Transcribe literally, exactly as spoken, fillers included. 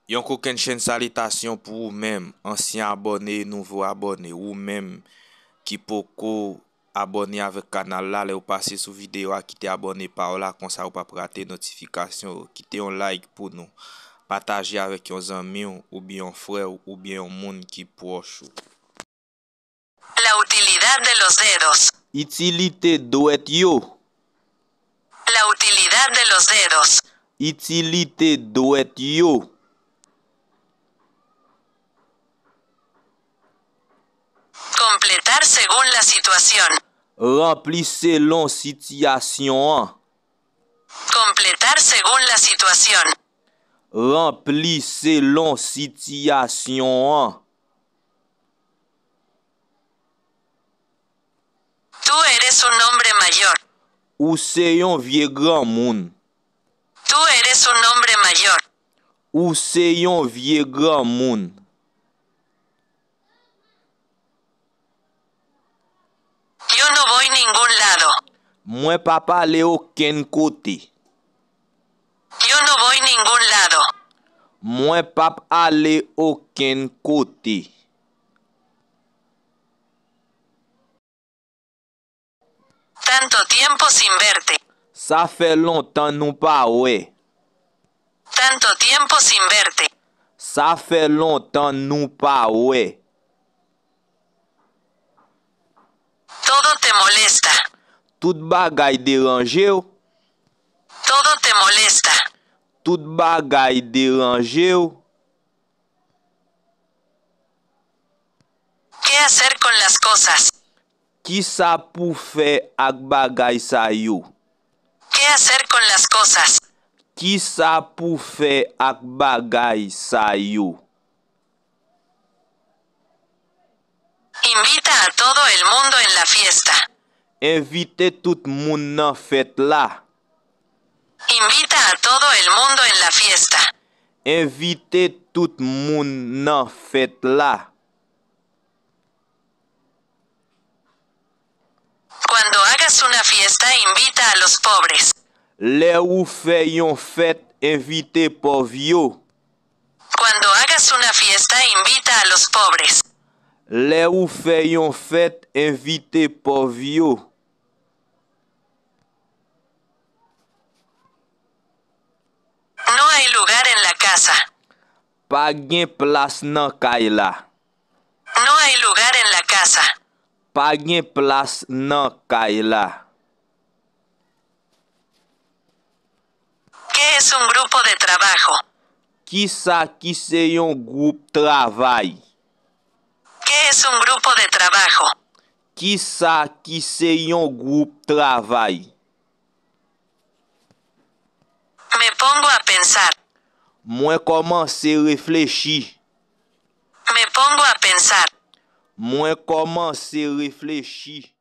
Yon kokennchenn salitasyon pou ou menm, ansyen abòne, nouvo abòne, ou menm ki poko abòne avèk kanal la, lè w pase sou videyo a, kite abòne pa w la, konsa ou p ap rate notifikasyon yo. Kite yon like pou nou. Pataje avèk yon zanmi w, oubyen yon frè w, oubyen yon moun ki pwòch ou. La utilidad de los dedos. Itilite dwèt yo. La utilidad de los dedos. Itilite dwèt yo. Completar según la situación. Ranpli selon sitiyasyon an. Completar según la situación. Ranpli selon sitiyasyon an. Tú eres un hombre mayor. Ou se yon vye granmoun. Tú eres un hombre mayor. Ou se yon vye granmoun. Yo no voy ningún lado. Mwen p ap ale okenn kote. Yo no voy ningún lado. Mwen p ap ale okenn kote. Tanto tiempo sin verte. Sa fè lontan nou pa wè. Tanto tiempo sin verte. Sa fè lontan nou pa wè. Todo te molesta. Tout bagay deranje w. Todo te molesta. Tout bagay deranje w. ¿Qué hacer con las cosas? Kisa pou fè ak bagay sa yo? ¿Qué hacer con las cosas? Kisa pou fè ak bagay sa yo? Invita a todo el mundo en la fiesta. Envite tout moun nan fèt la. Invita a todo el mundo en la fiesta. Envite tout moun nan fèt la. Cuando hagas una fiesta, invita a los pobres. Lè ou fè yon fèt, envite pòv yo. Cuando hagas una fiesta, invita a los pobres. Lè ou fè yon fèt, envite pòv yo. No hay lugar en la casa. Pa gen plas nan kay la. No hay lugar en la casa. Pa gen plas nan kay la. ¿Qué es un grupo de trabajo? Kisa ki se yon gwoup travay? ¿Qué es un grupo de trabajo? Kisa ki se yon gwoup travay? Me pongo a pensar. Mwen kòmanse reflechi. Me pongo a pensar. Mwen kòmanse reflechi.